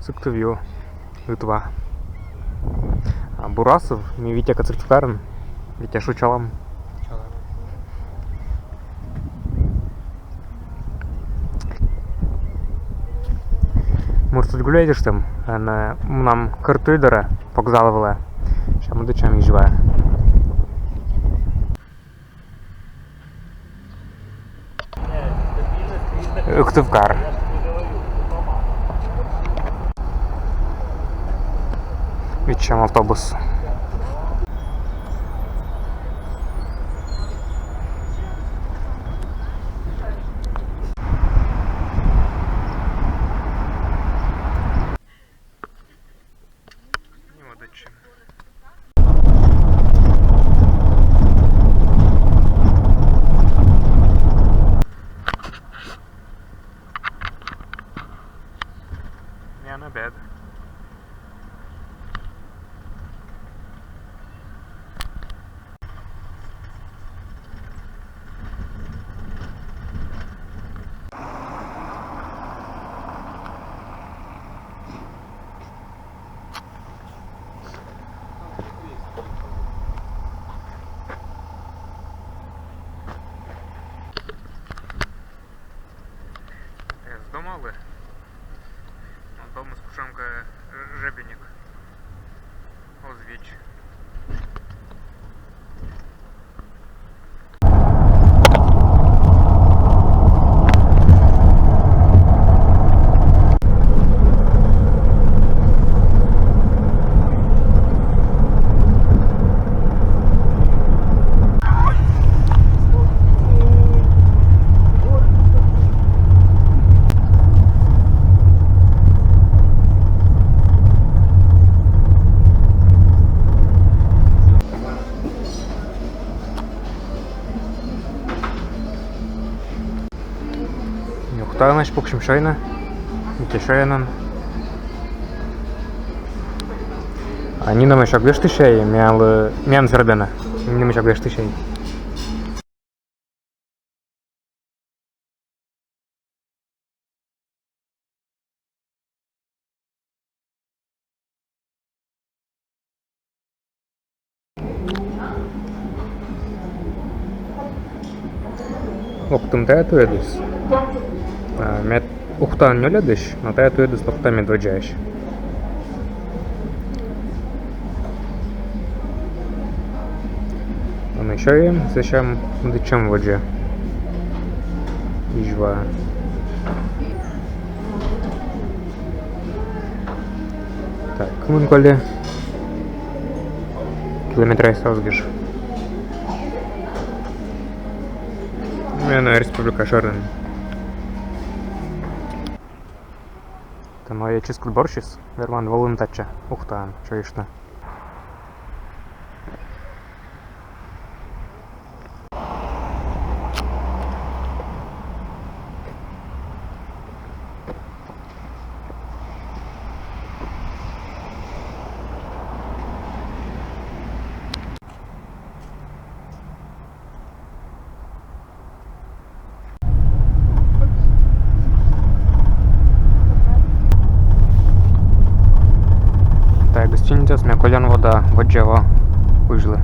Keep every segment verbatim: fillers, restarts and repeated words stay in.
Сыктывкар, Ытва. А, бур асыв, ми Витякӧд Сыктывкарын, Витя, шуӧй чолӧм. Мурт сідз гуляйтыштім, а, на, мунам кӧрт туй дорӧ, вокзал вылӧ. Сэсся мӧдӧдчам Изьваӧ. Сыктывкар. Виччам автобус. Ме мӧдӧдчи. Миян обед. Эз домалы. Но домыс кутшӧмкӧ жебиник. Оз вич. Ухтаысь пуксим сёйны. Ӧти сёянын. А нинӧмысь ог вештысьӧй, миянлы, миян сердана. Нинӧмысь ог вештысьӧй. Локтім тайӧ туйӧдыс. А, мед Ухтаын нёльӧдысь, но тайӧ туйӧдыс локта медводдзаысь. Ӧні сёйим, сэсся мӧдӧдчам водзӧ. Изьва. Так, кымын колі? Километрсӧ оз гиж. Миян республика шӧрын. Тані чӧскыд борсьыс, верман волыны татчӧ, Ухтаӧ сёйыштны. Тайӧ гостиницаыс, ме колян во да воддза во кузьлі.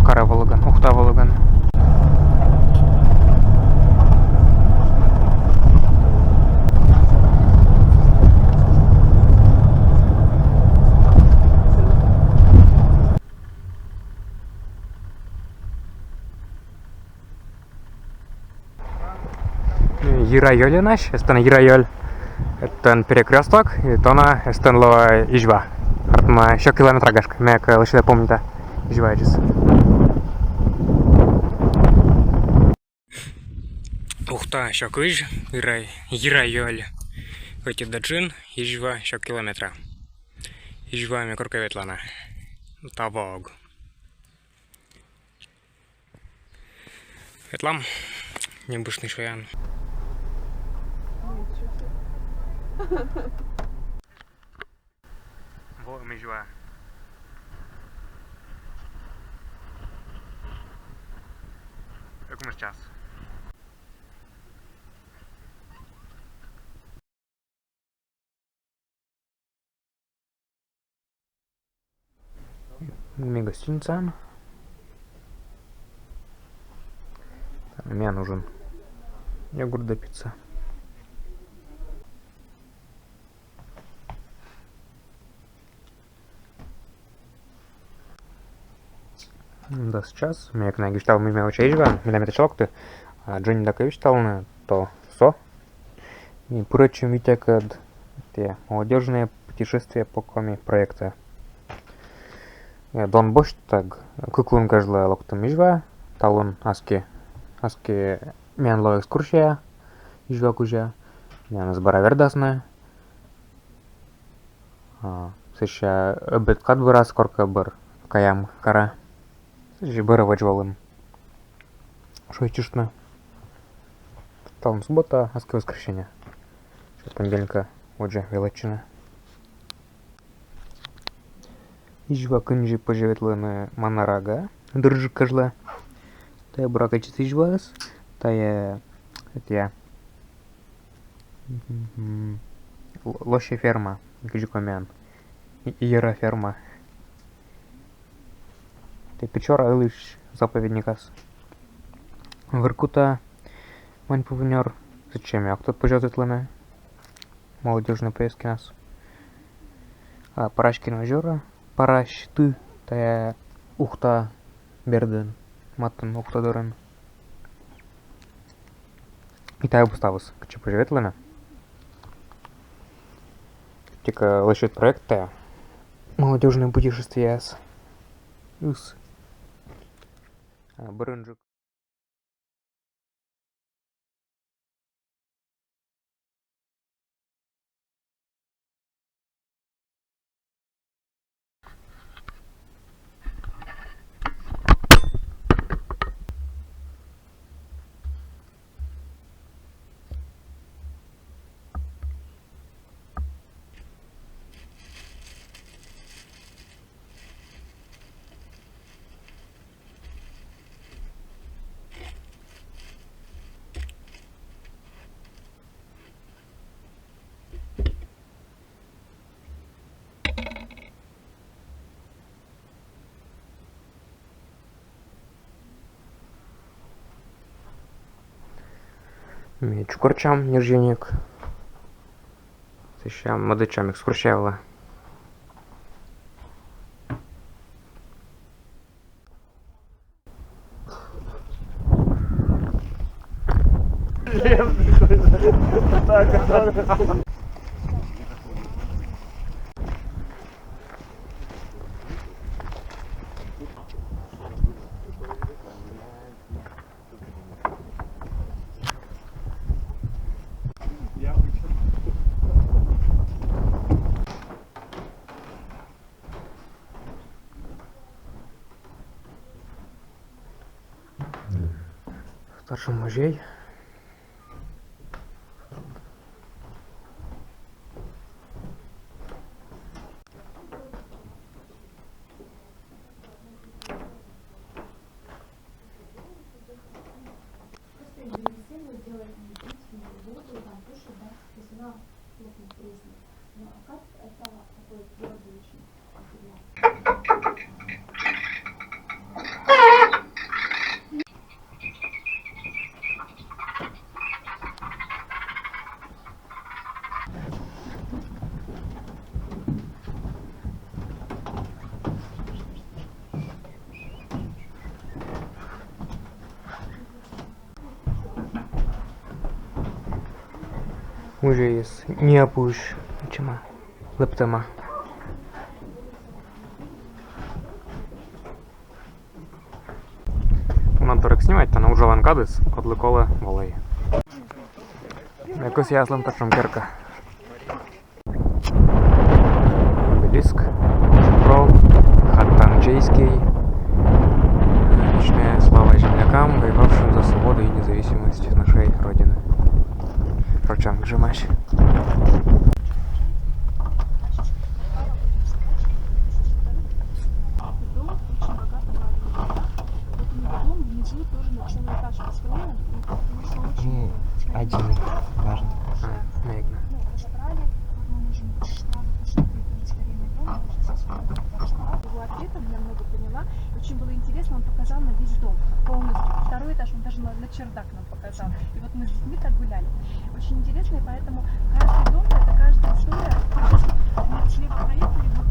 Кара волігӧн, Ухта волігӧн. Йирайёльӧнӧсь, эстӧн Йирайёль, эстӧн перекрёсток, и тані эстӧн лоӧ Изьва. Артмӧ сё километра, гашкӧ, ме кӧ лӧсьыда помнита Изьваӧдзыс. Ухта сё кызь, Йирай-, Йирайёль ӧтиӧд джын, Изьва сё километра. Изьваӧ ме коркӧ ветла на. Таво ог. Ветлам ньӧбышны сёян. Воим Изьва. Ӧкмыс час. Ми гостиницаын. Миян ужин. Йогурт да пицца. Да, сейчас. Ме кӧ на висьтала, мый ме воча Изьваын, мыйла ме татчӧ локті. А, джыньыд кӧ висьталны, то со. И пырӧдчим Витякӧд, тайӧ «Молодёжное путешествие по Коми» проектӧ. Э, дон босьттӧг, кык лун кежлӧ локтім Изьваӧ, талун аски, аски миян лоӧ экскурсия Изьва кузя, миянӧс бара вердасны. А, сэсся ӧбед кад бӧрас коркӧ бӧр каям кара. Сэсся бӧрӧ водзвылын шойччыштны. Талун суббота, аски воскресенье. Понедельникӧ водзӧ велӧдчыны. Изьва кындзи позьӧ ветлыны Манарага дырджык кежлӧ. Тайӧ, буракӧ, ӧтчыд Изьваыс. Тайӧ, ӧтъя, Мгм. Л-, лосьӧй ферма, кыдзи комиӧн. И-, йӧра ферма. Тайӧ Печора-Ылысь заповедникас. Воркута, Маньпупунёр, зачем я, кто позьӧ ветлыны. Молодёжнӧй поездкинас. А, Параськин озёра, Парась ты, тайӧ Ухта бердын, матын Ухта дорын. И тайӧ абу ставыс, кытчӧ позьӧ ветлыны. Тайӧ лӧсьыд проект, тайӧ «Молодёжное путешествие»-ыс. А, бӧрынджык. Ми чукӧртчам ньӧжйӧник. Сэсся мӧдӧдчам экскурсия вылӧ. Татшӧм музей. Просто интересно делать не пить, не воду, там кушать, да, если она плотно вкусная. Но а как это такое твердое очень? Музейыс неапуысь, ӧтчӧма, лэптӧма. Уна дорӧ снимайтан, но уджалан кадыс, кодлы колӧ, волӧй. Ме кӧсъя аслым татшӧм керка. Обелиск, Кров, Хатанджейский. Вечная слава землякам, воевавшим за свободу и независимость нашей Родины. Рочӧн гижӧмаӧсь. Дом очень богатого архитектора. Вот у него дом внизу тоже на целый этаж построен, и там вышел очень много. Один важный. А, наверное. Ну, разобрали, вот мы можем сразу посмотреть на старинный дом, даже здесь вот так что. Его ответом для многих Очень было интересно, он показал нам весь дом полностью. Второй этаж, он даже на, на чердак нам показал. И вот мы с детьми так гуляли. Очень интересно, и поэтому каждый дом, это каждая история. Мы слева проехали, вот.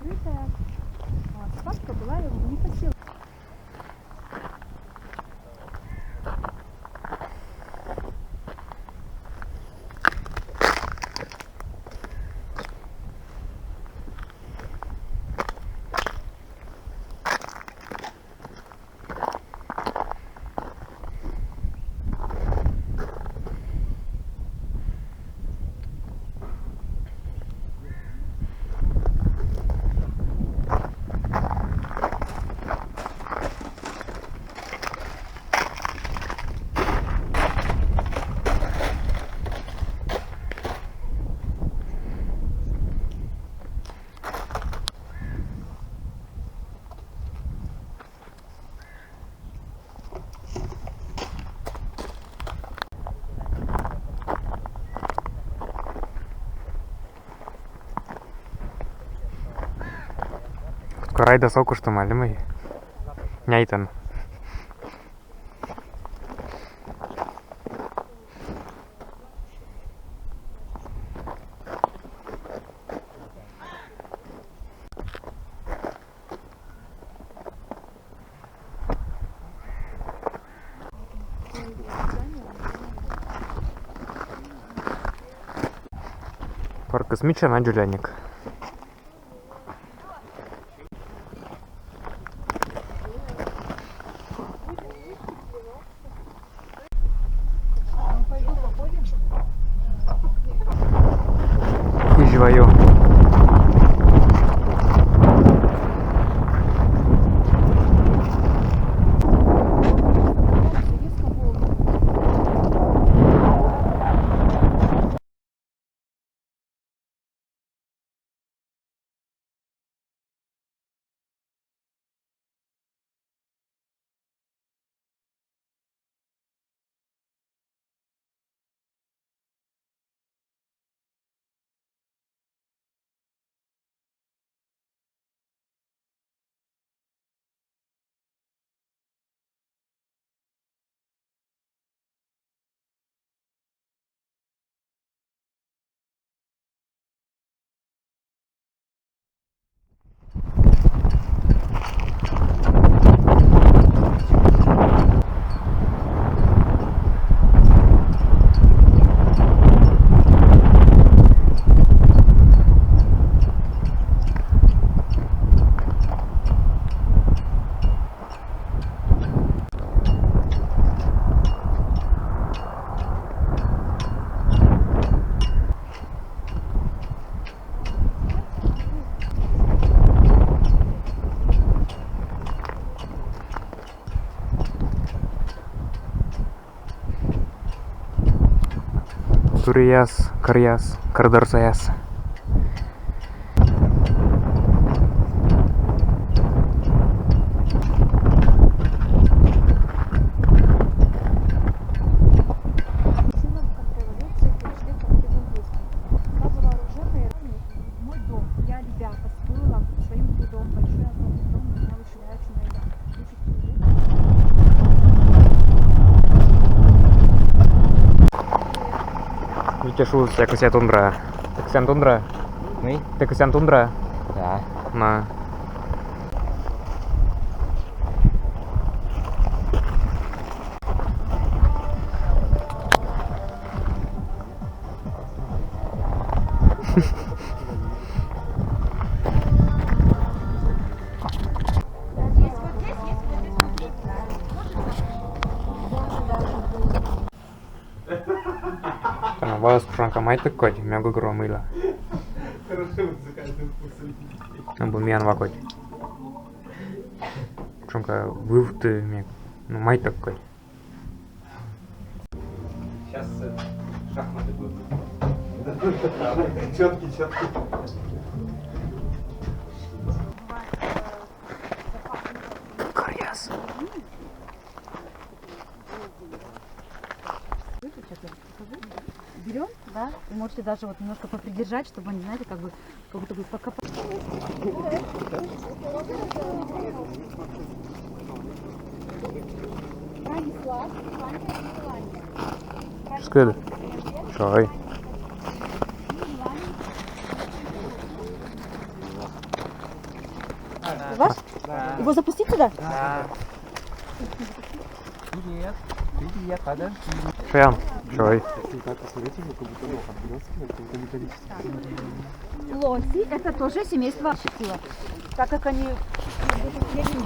Открытая. А, собака была, я не просила. Кӧть кӧрайда, со куштӧма али мый. Няйтан. Паркыс мича, на дзоляник. Кызь вайӧ. Турияс, кӧръяс, кӧрдорсаяс. Мой дом. Я, ребята, с пылом, своим трудом, большой огромный дом, меня вышивают на это. Витя шуис, тайӧ кӧсъян тундра. Тайӧ кӧсъян тундра? Мый? Тайӧ кӧсъян тундра? Да. На. Тана ваыс кутшӧмкӧ майтӧг кодь, ме ог гӧгӧрво мыйла. Хорошо, вот за каждым вкусом. Абу миян ва кодь. Кутшӧмкӧ вывті ме, ну, майтӧг кодь. Сейчас, э, шахматы будут. Чётки, чётки. Курьез. Берем, да, и можете даже вот немножко попридержать, чтобы они, знаете, как бы, как будто бы пока... Скажи. Чай. Ваш? Да. Его запустить туда? Да. Привет. Привет, подожди. Шаян, чай. Лоси — это тоже семейство Ассетила. Так как они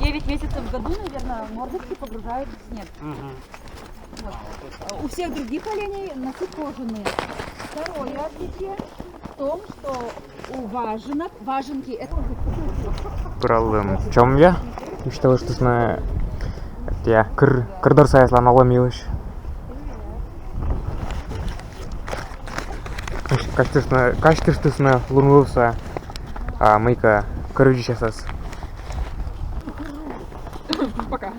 девять месяцев в году, наверное, мордочки погружают в снег. Мгм. Вот. У всех других оленей носы кожаные. Второе отличие в том, что у важенок, важенки — это... Пыралім чомъя. Висьталыштісны, тайӧ кыр, кырдӧр саяслӧн олӧм йылысь. Казьтыштісны, казьтыштісны лунвывса, а мыйкӧ кырысь часас. Пока.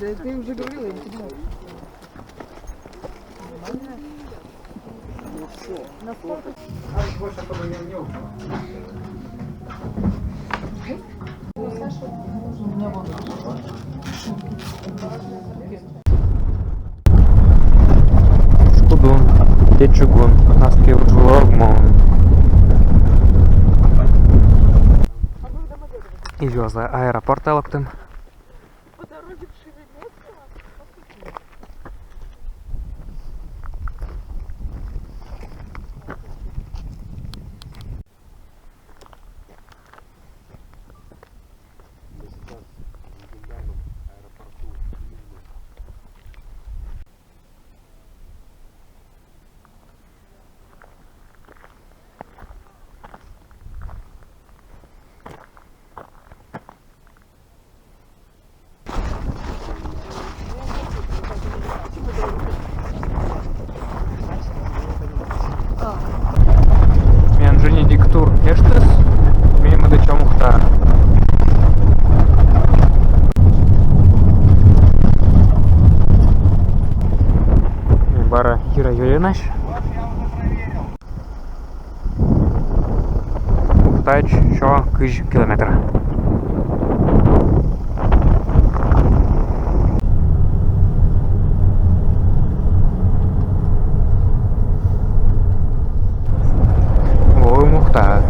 Да ты уже говорила, я не поняла. Шкудун, течугун, кутаскӧ удж вылӧ ог мун. Ивёлсянь аэропортӧ локтім. Миян дженьыдик тур эштіс, ми мӧдӧдчам Ухтаӧ. Бара Ира Юрьевнаӧсь. Ухтаӧдз сё кызь километр. Воим Ухтаӧ.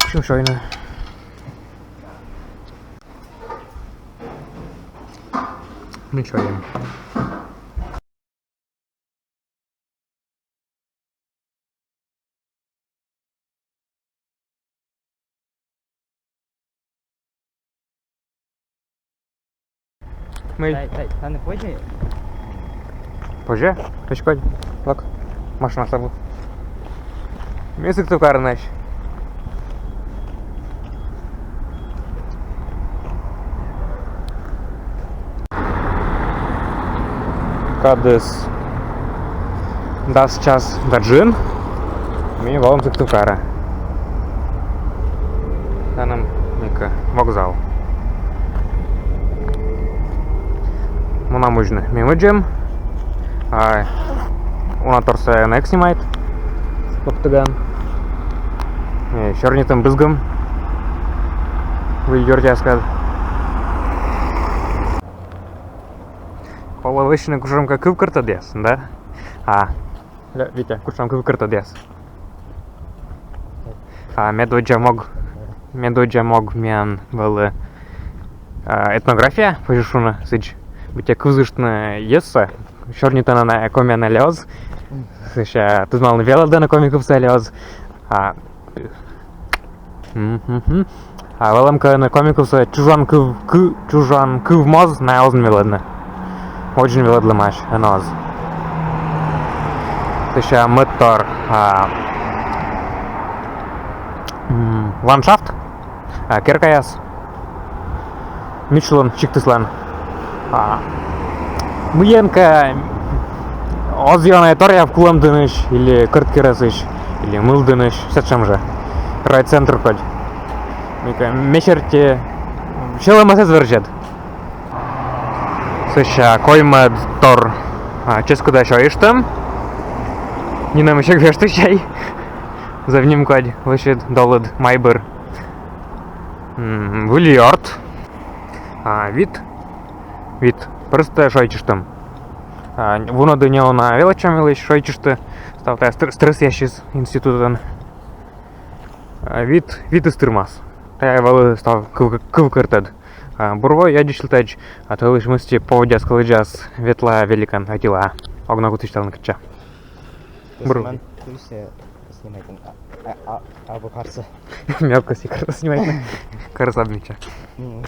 Кутшӧм сёйны? Мый сёйны? Мый? Тай, тай, тані позьӧ? Позьӧ? Эськӧ. Лок. Машина сабу. Ми Сыктывкарын ась. Кадыс дас час да джын. Ми волам Сыктывкарӧ. Тані мыйкӧ вокзал. Мунам узьны. Ми мудзим. А уна торсӧ на эг снимайт. Локтіган. Ми сёрнитім, бызгим. Выль ёртъяскӧд. Колӧ вӧчны кутшӧмкӧ кывкӧртӧдъяс, да? А. Лё, Витя, кутшӧм кывкӧртӧдъяс? А, медводдза мог, медводдза мог миян вӧлі, а, этнография, позьӧ шуны, сідз, быттьӧ кывзыштны йӧзсӧ, сёрнитӧны на комиӧн али оз, сэсся тӧдмалны, велӧдӧны на коми кывсӧ али оз. А, мгм. А вӧлӧмкӧ, на коми кывсӧ чужан кыв, кы-, чужан кыв моз найӧ оз нин велӧдны. Водзын велӧдлӧмаӧсь, ӧні оз. Сэсся мӧдтор, а, м, ландшафт, а, керкаяс, мичлун, сиктыслӧн. А, мыйӧнкӧ оз ёна торъяв Кулӧмдінысь или Кӧрткерӧсысь или Мылдінысь, сэтшӧм жӧ. Райцентр кодь. Мыйкӧ, ме серти, сьӧлӧмсӧ эз вӧрзьӧд. Сэсся коймӧд тор, а, чӧскыда сёйыштӧм. Нинӧмысь эг вештысьӧй. Зэв нимкодь, лӧсьыд, долыд, майбыр. М, выль ёрт. А, вит. Вит. Просто шойччыштӧм. А, вунӧді неуна велӧдчӧм йылысь, шойччышті. Став тайӧ стр-, стресс-ясысь институтын. А, вит, витыс тырмас. Тайӧ вӧлі став кыв-, кывкӧртӧд. А, бур во, аддзысьлытӧдз, а то йылысь мысти поводдяс-кӧлуьдъяс ветла великӧн ӧтилаӧ. Ог на кут висьтавны, кытчӧ. Бур. Кӧсъя, кӧсъя снимайтны. А, а, а, абу карса. Мем кӧсйы карса снимайтны. Карса абу мича. М.